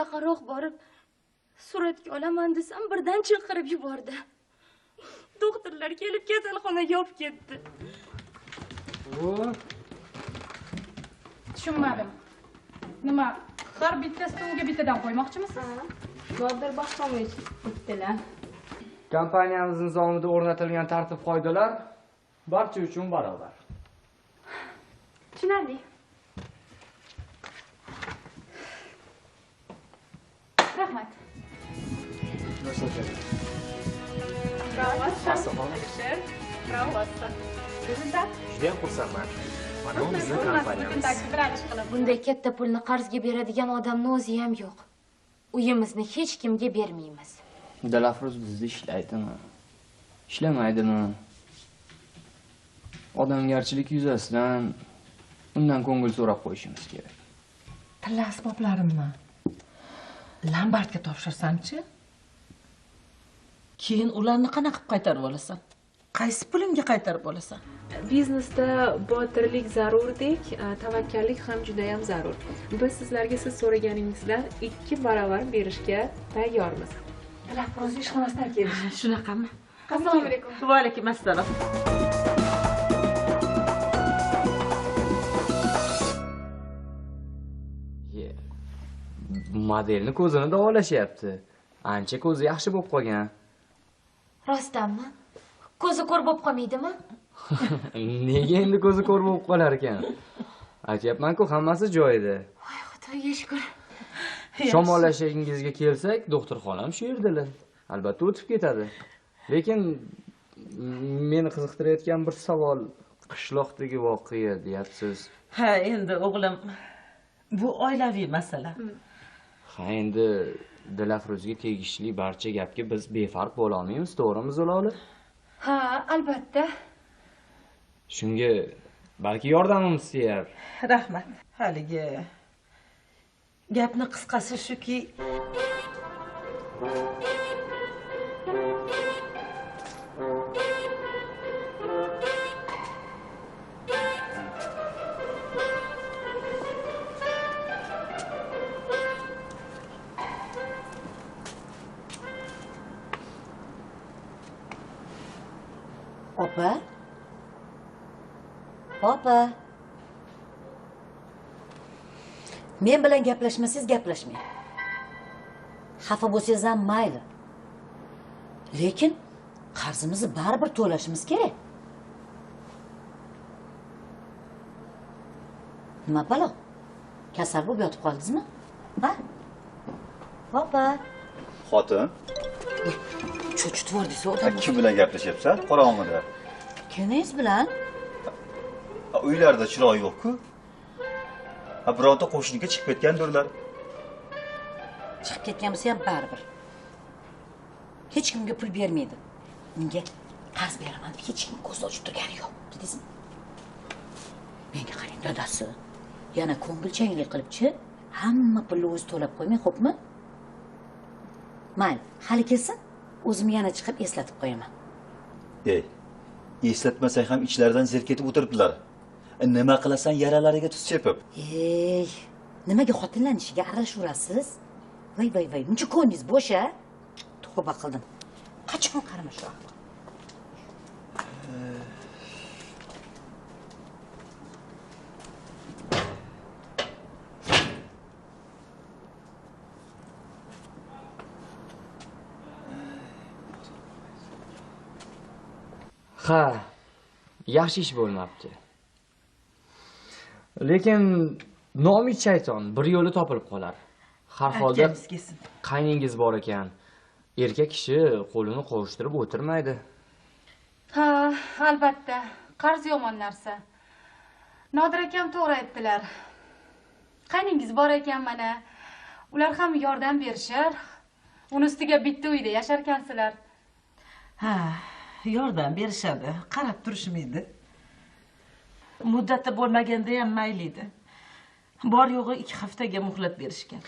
Yaqinroq borib suratga olaman desam, birdan chinqirib yubordi. Doktorlar kelib kasalxonaga olib ketdi. Tushunmadim. Nima, har bitta stulga bittadan qo'ymoqchimisiz? Nodir Bahromovich bittalar. Kompaniyamiz nizomida o'rnatilgan tartib-qoidalar barcha uchun barobar. Tushunarli. Rahmat. Juda ham xursandman. Mana bu bizning kompaniyamiz. Bunday katta pulni qarzga beradigan odamni o'zi ham yo'q. Uyimizni hech kimga bermaymiz. Dilafruz bizda ishlaydimi? Ishlamaydimi? Odamgarchilik yuzasidan undan ko'ngil so'rab qo'yishimiz kerak. Tilla asboblarimni lombardga topshirsamchi? Keyin ularni qanaqa qilib qaytarib olasan? Qaysi pulimga qaytarib olasan? Biznesda botirlik zarurdek, tavakkallik ham juda ham zarur. Biz sizlarga siz so'raganingizdan 2 barobar berishga tayyormiz. Dilafruz ishxonasidan kelish. Shunaqami? Assalomu alaykum. Va alaykum assalom. Modelni ko'zini davolashyapti. Ancha ko'zi yaxshi bo'lib qolgan. Rostdanmi? Ko'zi ko'r bo'lib qolmaydimi? Nega endi ko'zi ko'r bo'lib qolar ekan? Aytyapman-ku, hammasi joyida. Voy, Xudoga shukr. Shamollashingizga kelsak, doktorxonam shu yerdalar. Albatta o'tib ketadi. Lekin meni qiziqtirayotgan bir savol, qishloqdagi voqea deyapsiz. Ha, endi o'g'lim, bu oilaviy masala. Ha, endi Dilafruzga tegishli barcha gapga biz befarq bo'la olmaymiz, to'g'rimi Zilola? Ha, albatta. Shunga balki yordamimiz teyar. Rahmat. Haligi gapni qisqasi shuki, Opa. Opa. Men bilan gaplashmasangiz gaplashmang. Xafa bo'lsangiz ham mayli. Lekin qarzimizni baribir to'lashimiz kerak. Nima balo? Kasal bo'lib yotib qoldingizmi? Ha? Opa. Xotin. Cho'chitib yubordingiz odamni. Kim bilan gaplashyapsan? Qorong'ida. Kimingiz bilan? Uylarda chiroq yo'q-ku. Ha, bironta qo'shniga chiqib ketgandirlar. Chiqib ketgan bo'lsa ham baribir. Hech kimga pul bermaydi. Unga qarz beraman deb hech kim ko'z ochib turgani yo'q, dedingizmi? Menga qarang, dadasi. Yana ko'ngilchanglik qilibchi, hamma pulni o'zi to'lab qo'ymang, xo'pmi? Mayli, hali kelsin, o'zim yana chiqib eslatib qo'yaman. Ey, eslatmasang ham ichlaridan zerketib o'tiribdilar. Nima qilasan yaralariga tuz sepib? Ey, nimaga xotinlarning ishiga aralashaverasiz? Voy voy voy, muncha ko'nglingiz bo'sh a? Tavba qildim. Qachon qarama shu ahvol? Ha, yaxshi ish bo'lmabdi. Lekin nomi shayton bir yo'li topilib qolar. Har holda qayningiz bor ekan. Erkak kishi qo'lini qovushtirib o'tirmaydi. Ha, albatta. Qarz yomon narsa. Nodir akam to'g'ri aytdilar. Qayningiz bor ekan mana. Ular ham yordam berishar. Uni ustiga bitta uyda yasharkansizlar. Ha, yordam berishadi, qarab turishmaydi. Muddati bo'lmaganda ham mayli edi. Bor yo'g'i 2 haftaga muhlat berishgan.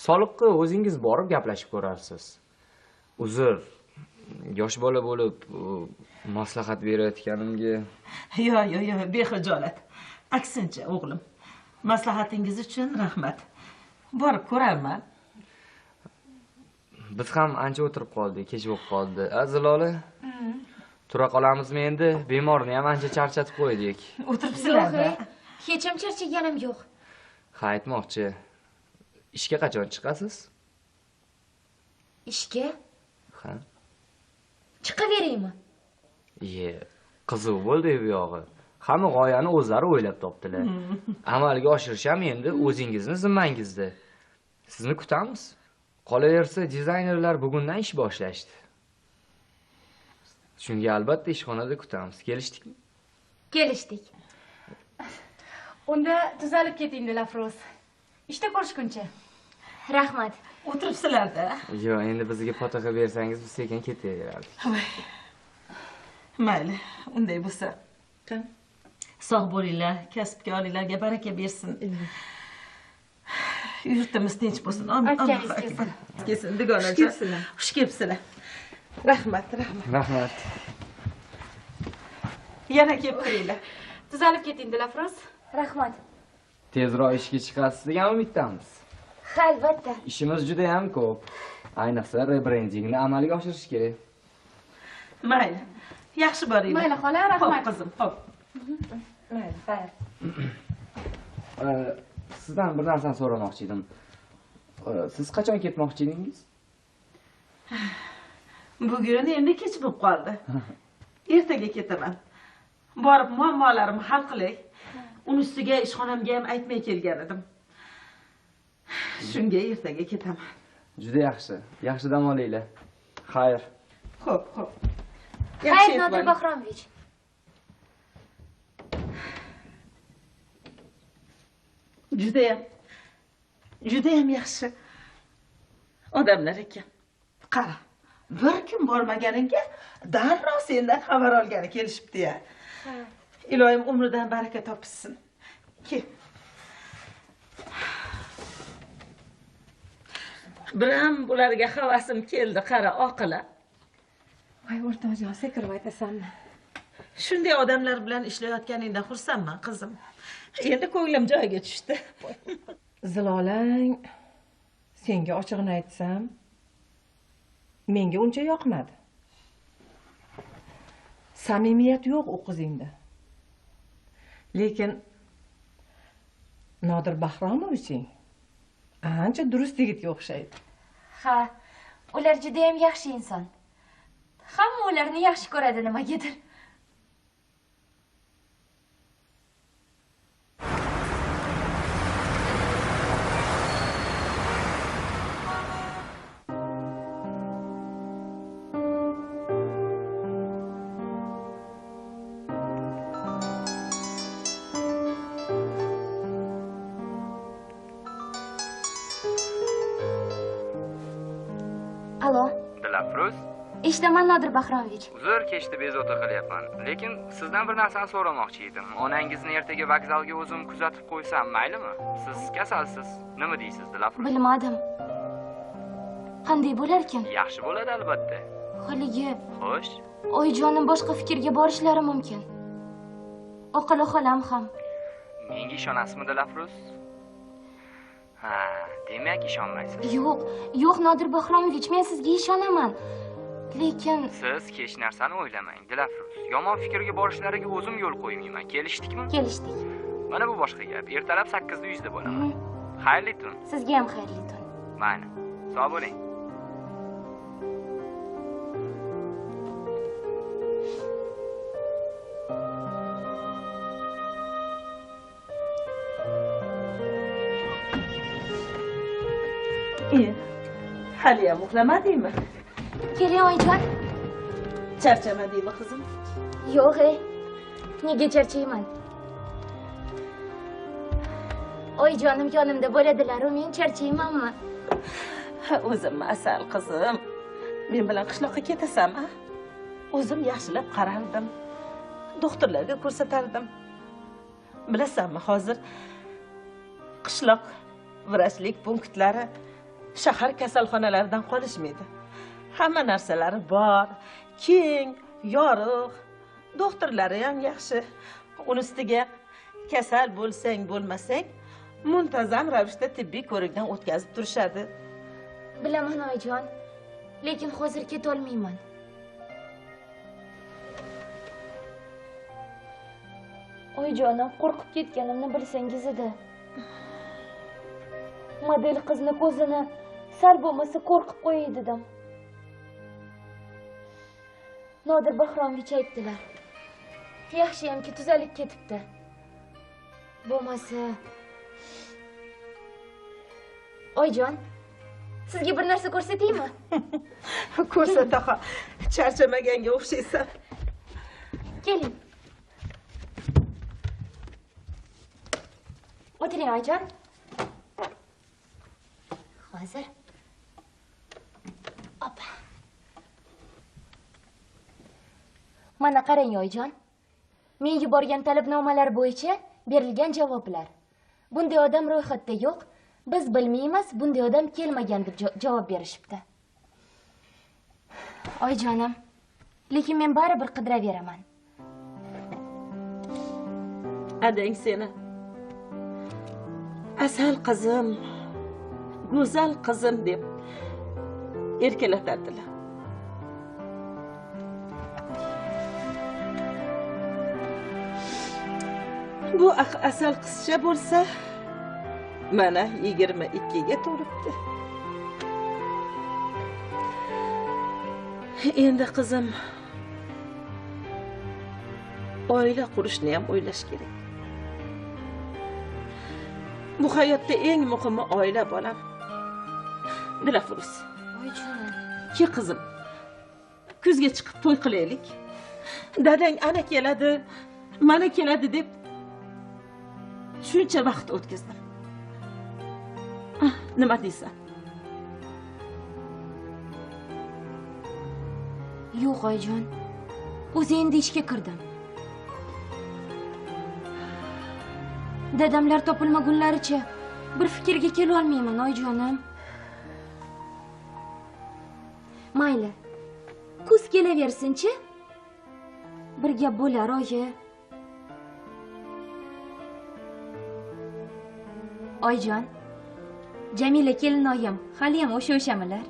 Soliqqa o'zingiz borib gaplashib ko'rarsiz. Uzr, yosh bola bo'lib maslahat berayotganimga. Yo'q, yo'q, yo'q, bexijolat. Aksincha, o'g'lim. Maslahatingiz uchun rahmat. Borib ko'rarman. Biz ham ancha o'tirib qoldik, kech bo'lib qoldi. Zilola, tura qolamizmi endi? Bemorni ham ancha charchatib qo'ydik. O'tiribsizlar-da. Hech ham charchaganim yo'q. Ha, aytmoqchi. Ishga qachon chiqasiz? Ishga? Ha. Chiqaveraymi? Iye, qiziq bo'ldi bu yog'i. Hamma g'oyani o'zlari o'ylab topdilar. Amalga oshirish ham endi o'zingizni zimmangizda. Sizni kutamiz. Qolaversa, dizaynerlar bugundan ish boshlashdi. Shunga albatta ishxonada kutamiz. Kelishdikmi? Kelishdik. Unda tuzalib keting, Dilafruz. Ishda ko'rishguncha. Rahmat. O'tiribsizlar-da. Yo'q, endi bizga fotiha bersangiz, biz sekin ketaverardik. Mayli, unday bo'lsa. Sog' bo'linglar, kasbkorliklarga baraka bersin. Yurtimiz tinch bo'lsin. Aytganingiz kelsin. Kelsin, dugonajon. Xush kelibsizlar. Rahmat, rahmat. Rahmat. Yana kelib turinglar. Tuzalib keting, Dilafruz. Rahmat. Tezroq ishga chiqasiz degan umiddamiz. Ha, albatta. Ishimiz juda ham ko'p. Ayniqsa rebrendingni amalga oshirish kerak. Mayli. Yaxshi boringlar. Mayli xola, rahmat. Xo'p, qizim, xo'p. Mayli, xayr. Sizdan bir narsani so'ramoqchi edim. Siz qachon ketmoqchi edingiz? Bugun endi kech bo'lib qoldi. Ertaga ketaman. Borib muammolarimni hal qilay. Uni ustiga ishxonamga ham aytmay kelgan edim. Shunga ertaga ketaman. Juda yaxshi. Yaxshi dam olinglar. Xayr. Xo'p, xo'p. Xayr, Nodir Bahromovich. Judayam yaxshi odamlar ekan. Qara, bir kun bormaganingga darrov sendan xabar olgani kelishibdi-ya. Iloyim umridan baraka topsin. Kel. Biram bularga havasim keldi, qara, oqila. Voy, o'rtoqjon, sekin aytasanmi? Shunday odamlar bilan ishlayotganingdan xursandman, qizim. Endi ko'nglim joyiga tushdi. Zilolang, senga ochig'ini aytsam, menga uncha yoqmadi. Samimiyat yo'q u qizingda. Lekin Nodir Bahromoviching ancha durust yigitga o'xshaydi. Ha, ular juda ham yaxshi inson. Hamma ularni yaxshi ko'radi nimagadir. Alo. Dilafruz? Eshitaman, Nodir Bahromovich. Uzr, kechda bezovta qilyapman. Lekin sizdan bir narsani so'ramoqchi edim. Onangizni ertaga vokzalga o'zim kuzatib qo'ysam, maylimi? Siz kasalsiz. Nima deysiz, Dilafruz? Bilmadim. Qanday bo'larkan? Yaxshi bo'ladi albatta. Haligi. Xo'sh. Oyijonim boshqa fikrga borishlari mumkin. Oqila xolam ham. Menga ishonasizmi, Dilafruz? Ha, demak ishonmaysiz. Yo'q, yo'q Nodir Bahromovich, men sizga ishonaman. Lekin siz hech narsani o'ylamang, Dilafruz. Yomon fikrga borishlariga o'zim yo'l qo'ymayman. Kelishdikmi? Kelishdik. Mana bu boshqa gap. Ertalab 8da uyingizda bo'laman. Xayrli tun. Sizga ham xayrli tun. Mayli. Sog' bo'ling. Hali ham uxlamadingmi? Keling, oyijon. Charchamadingmi, qizim? Yo'q, nega charchayman? Oyijonim yonimda bo'ladilar, men charchaymanmi? O'zim asal, qizim. Men bilan qishloqqa ketasanmi? O'zim yaxshilab qarardim. Doktorlarga ko'rsatardim. Bilasanmi, hozir qishloq vrachlik punktlari shahar kasalxonalaridan qolishmaydi. Hamma narsalari bor, keng, yorug', doktorlari ham yaxshi. Uni ustiga kasal bo'lsang, bo'lmasang, muntazam ravishda tibbiy ko'rikdan o'tkazib turishadi. Bilaman, oyijon. Lekin hozir ketolmayman. Oyijonim, qo'rqib ketganimni bilsangiz edi. Model qizni ko'zini sal bo'lmasa qo'rqib qo'yay dedim. Nodir Bahromovich aytdilar. Yaxshiyamki tuzalib ketibdi. Bo'lmasa... Oyijon, sizga bir narsa ko'rsataymi? Ko'rsat axir. Charchamaganga o'xshaysan. Keling. O'tiring oyijon. Hozir. Opa. Mana qarang oyijon. Men yuborgan talabnomalar bo'yicha berilgan javoblar. Bunday odam ro'yxatda yo'q. Biz bilmaymiz, bunday odam kelmagan deb javob berishibdi. Oyijonim, lekin men baribir qidiraveraman. Adang seni. Asal qizim, go'zal qizim deb erkalatardilar. Bu asal qizcha bo'lsa, mana 22 ga to'libdi. Endi qizim, oila qurishni ham o'ylash kerak. Bu hayotda eng muhimi oila, bolam. Dilafruz. Oyijonim. Ki qizim, kuzga chiqib to'y qilaylik. Dadang ana keladi, mana keladi deb shuncha vaqt o'tkazdim. Nima deysan? Yo'q, oyijon. O'zi endi ishga kirdim. Dadamlar topilmagunlaricha bir fikrga kela olmayman, oyijonim. Mayli. Kuz kelaversin-chi. Bir gap bo'lar, oyi. Oyijon, Jamila kelinoyim haliyam o'sha-o'shamilar?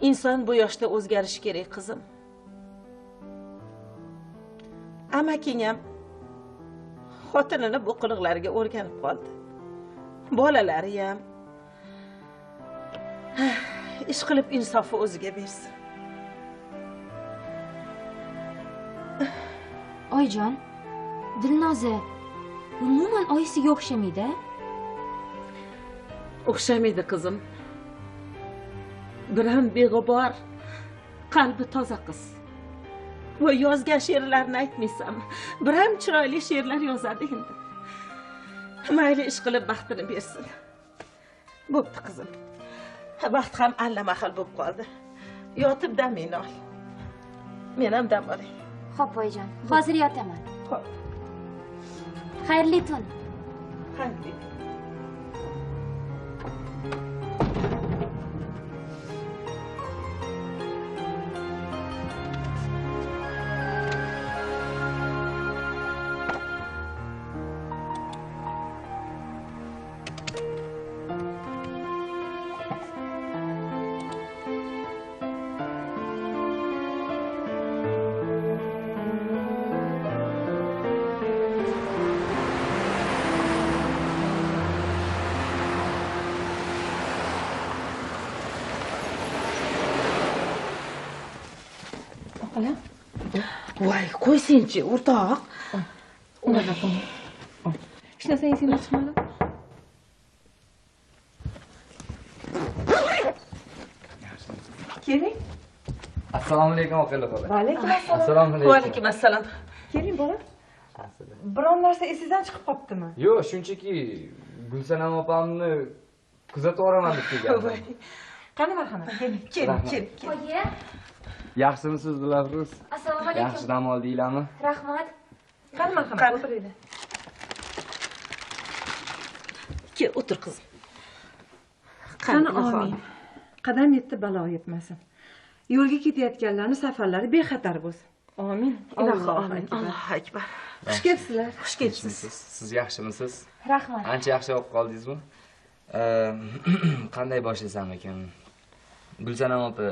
Inson bu yoshda o'zgarishi kerak, qizim. Amaking ham xotinini bu qiliqlariga o'rganib qoldi. Bolalari ham. Ish qilib insofi o'ziga bersin. Oyijon, Dilnoza umuman oyisiga o'xshamaydi. O'xshamaydi, qizim. Biram beg'ubor, qalbi toza qiz. Va yozgan she'rlarini aytmaysanmi? Biram chiroyli she'rlar yozadi endi. Mayli, ish qilib baxtini bersin. Bo'pti, qizim. Vaqt ham allamahal bo'lib qoldi. Yotib damingni ol. Men ham dam olay. Xo'p, oyijon, hozir yotaman. Xo'p. Xayrli tun. Xayrli. Voy, qo'ysinchi, o'rtoq. Unaqa qilma. Hech narsa esingdan chiqmadi? Keling. Assalomu alaykum, Oqila xola. Va alaykum assalom. Assalomu alaykum. Va alaykum assalom. Keling, bola. Biron narsa esingizdan chiqib qoptimi? Yo'q, shunchaki Gulsanam opamni kuzatib boraman deb kelgandim. Qani marhamat, keling. Keling, keling. Oyi. Yaxshimisiz, Dilafruz? Assalomu alaykum. Yaxshi dam oldinglarmi? Rahmat. Qani marhamat, o'tiringlar. Kel, o'tir qizim. Qani omin. Qadam yetdi, balo yetmasin. Yo'lga ketayotganlarning safarlari bexatar bo'lsin. Amin. Allohu akbar. Allohu akbar. Xush kelibsizlar. Xush kelibsiz. Siz yaxshimisiz? Rahmat. Ancha yaxshi bo'lib qoldingizmi? Qanday boshlasam ekan? Gulsanam opa,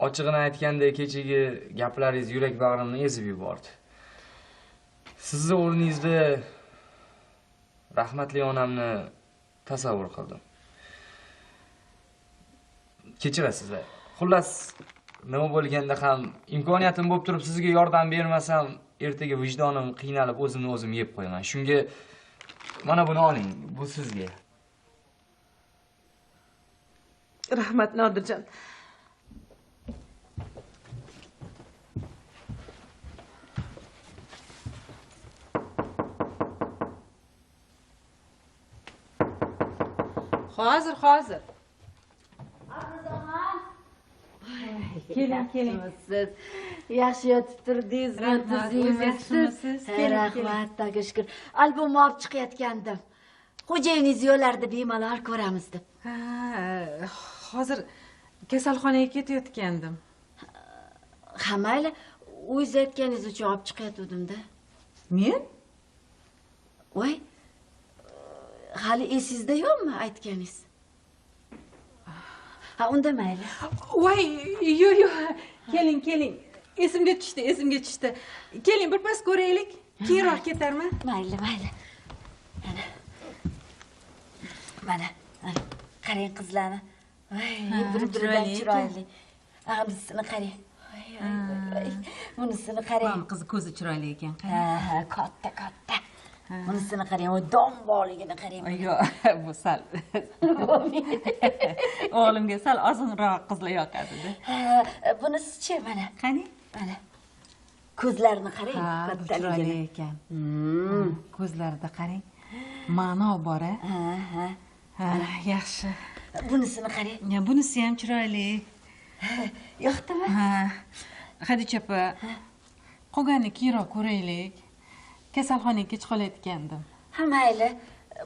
ochig'ini aytganda kechagi gaplaringiz yurak bag'rimni ezib yubordi. Sizni o'rningizda rahmatli onamni tasavvur qildim. Kechirasizlar. Xullas, nima bo'lganda ham imkoniyatim bo'lib turib sizga yordam bermasam, ertaga vijdonim qiynalib o'zimni o'zim yeb qo'yaman. Shunga mana buni oling, bu sizga. Rahmat Nodirjon. Hozir, hozir. Keling, keling. Siz yaxshi yotib turdingizmi? Tuzingmisiz? Rahmat, Xudoga shukr. Albomni olib chiqayotgandim. Xo'jayiningiz yo'llarda bemalol ko'ramiz deb. Ha, hozir kasalxonaga ketayotgandim. Ha, mayli, o'zingiz aytganingiz uchun olib chiqayotgandim-da. Men? Voy, hali esingizda yo'qmi aytganingiz? Ha, unda mayli. Voy, yo'q, yo'q. Keling, keling. Esimga tushdi, esimga tushdi. Keling, bir pas ko'raylik. Keyinroq ketarman. Mayli, mayli. Mana. Mana, qarang qizlarni. Voy, bir-biridan chiroyli. Bunisini qarang. Voy, voy, bunisini qarang. Mana qizi ko'zi chiroyli ekan, qarang. Ha, katta, katta. Bunisini qarang, o domboligini qarang. Yo'q, bu sal. O'g'limga sal ozg'inroq qizlar yoqadi-da. Bunisi-chi mana. Qani? Mana. Ko'zlarini qarang, kattaligini. Chiroyli ekan. Ko'zlarida qarang. Ma'no bor-a. Ha, ha. Ha, yaxshi. Bunisini qarang. Bunisi ham chiroyli. Yoqdimi? Ha. Hadicha opa, qolganini keyinroq ko'raylik. Kasalxonaga kech qolayotgandim. Ha, mayli.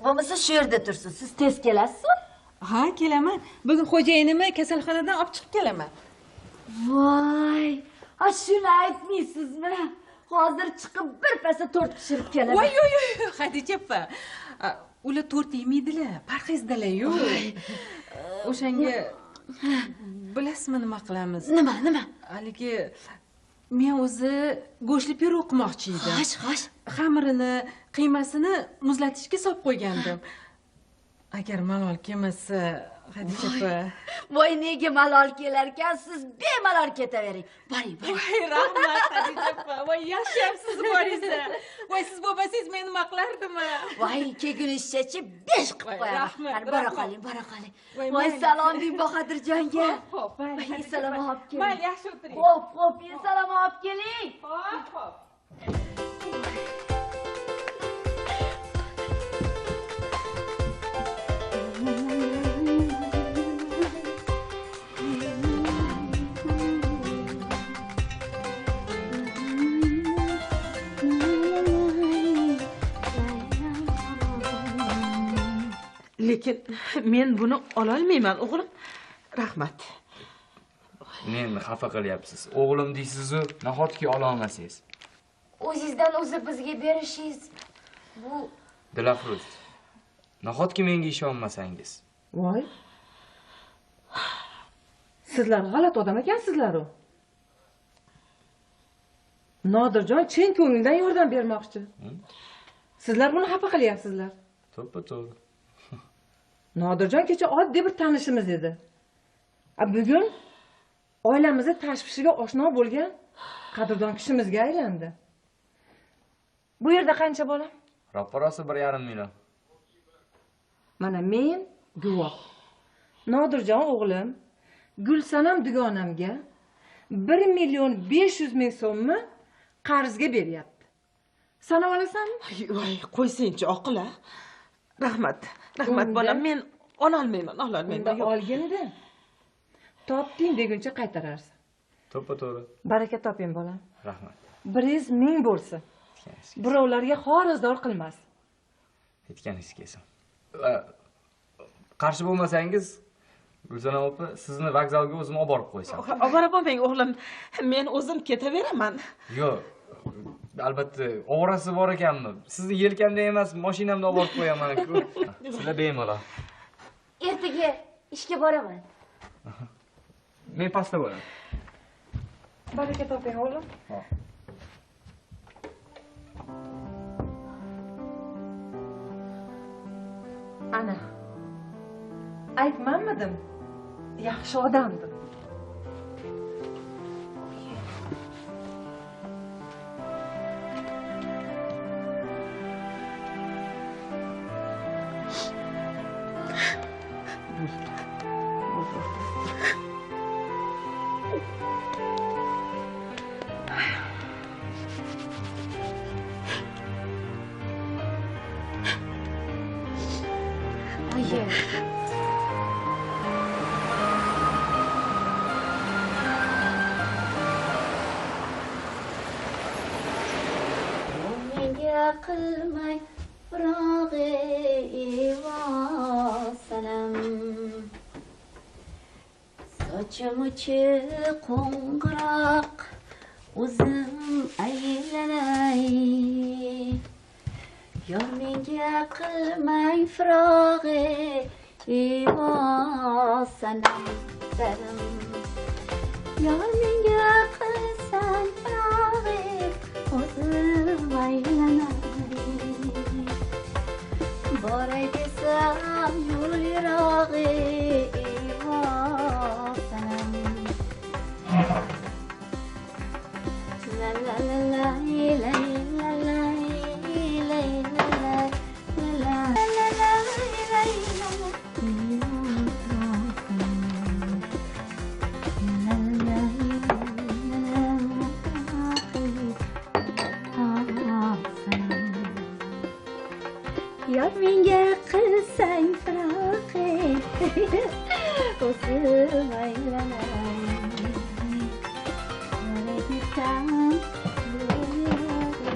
Bo'lmasa shu yerda tursin. Siz tez kelasizmi? Ha, kelaman. Bugun xo'jayinimni kasalxonadan olib chiqib kelaman. Voy, ha shuni aytmaysizmi? Hozir chiqib bir pasa tort pishirib kelaman. Voy, voy, voy, Hadicha opa. Ular tort yemaydilar, parhezdalar-yu. O'shanga bilasizmi nima qilamiz? Nima, nima? Haligi men o'zi go'shtli pirog qilmoqchi edim. Xo'sh, xo'sh. Xamirini, qiymasini muzlatishga solib qo'ygandim. Agar malol kelmasa, Hadicha opa. Voy, nega malol kelar ekan? Siz bemalol ketavering. Boring, boring. Voy, rahmat Hadicha opa. Voy, yaxshiyam siz boringizlar. Voy, siz bo'lmasangiz men nima qilardim? Voy, kelgunizcha 5 qilib qo'yaman. Qani, bora qoling, bora qoling. Voy, salom deng Bahodirjonga. Xo'p, mayli. Salom olib keling. Mayli, yaxshi o'tiring. Xo'p, xo'p, salom olib keling. Xo'p, xo'p. Lekin men buni ololmayman, o'g'lim. Rahmat. Meni xafa qilyapsiz. O'g'lim deysiz-u, nahotki ola olmasangiz? O'zingizdan o'zi bizga berishingiz bu Dilafruz. Nahotki menga ishonmasangiz? Voy. Sizlar g'alati odam ekansizlar-u. Nodirjon chin ko'ngildan yordam bermoqchi. Sizlar buni xafa qilyapsizlar. To'ppa-to'g'ri. Nodirjon kecha oddiy bir tanishimiz edi. Bugun oilamizni tashvishiga oshno bo'lgan qadrdon kishimizga aylandi. Bu yerda qancha bola? Roppa-rosa 1,5 million. Mana men guvoh. Nodirjon o'g'lim Gulsanam dugonamga 1,5 million so'mni qarzga beryapti. Sanab olasanmi? Voy, qo'ysangchi oqila. Rahmat, rahmat bolam, men ololmayman, ololmayman. Unda olginda. Topding deguncha qaytararsan. To'ppa-to'g'ri. Baraka toping bolam. Rahmat. 100 000 bo'lsin. Birovlarga xorizor qilmas. Aytganingiz kelsin. Qarshi bo'lmasangiz, Gulsanam opa, sizni vokzalga o'zim olib borib qo'ysam. Olib borib bo'lmang o'g'lim, men o'zim ketaveraman. Yo'q, Albatta, ovorasi bor ekanmi? Sizni yelkamda emas, mashinamda olib borib qo'yaman-ku. Sizlar bemalol. Ertaga ishga boraman. Men pastda bo'laman. Baraka toping, o'g'lim. Ana. Aytmanmidim? Yaxshi odamdim. Qilmay firog'i vasanam, sochim uchi qo'ng'iroq o'zim aylanay. Yor menga qilmay firog'i vasanam, yor menga qilsang firog'i o'zim aylanay. Boray desam yo'l yirog'i vasanam. La la la la la la la la la la la la la. Yor menga qilsang firoqi o'zim aylanay. Boray desam yo'l yirog'i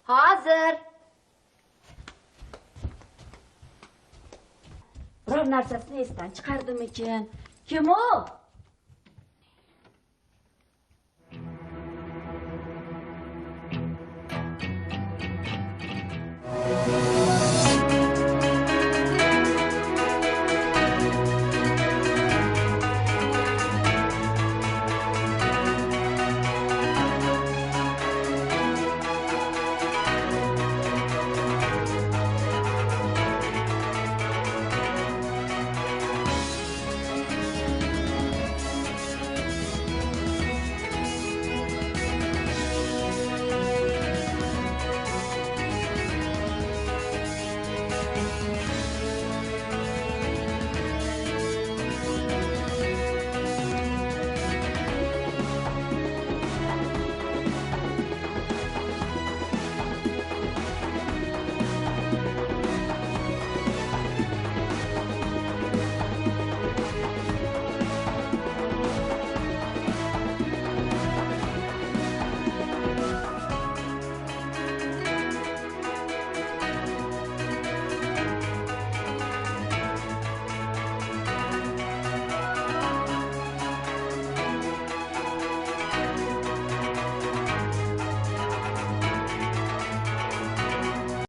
Hozir. Biror narsasini esdan chiqardimikin? Kim u?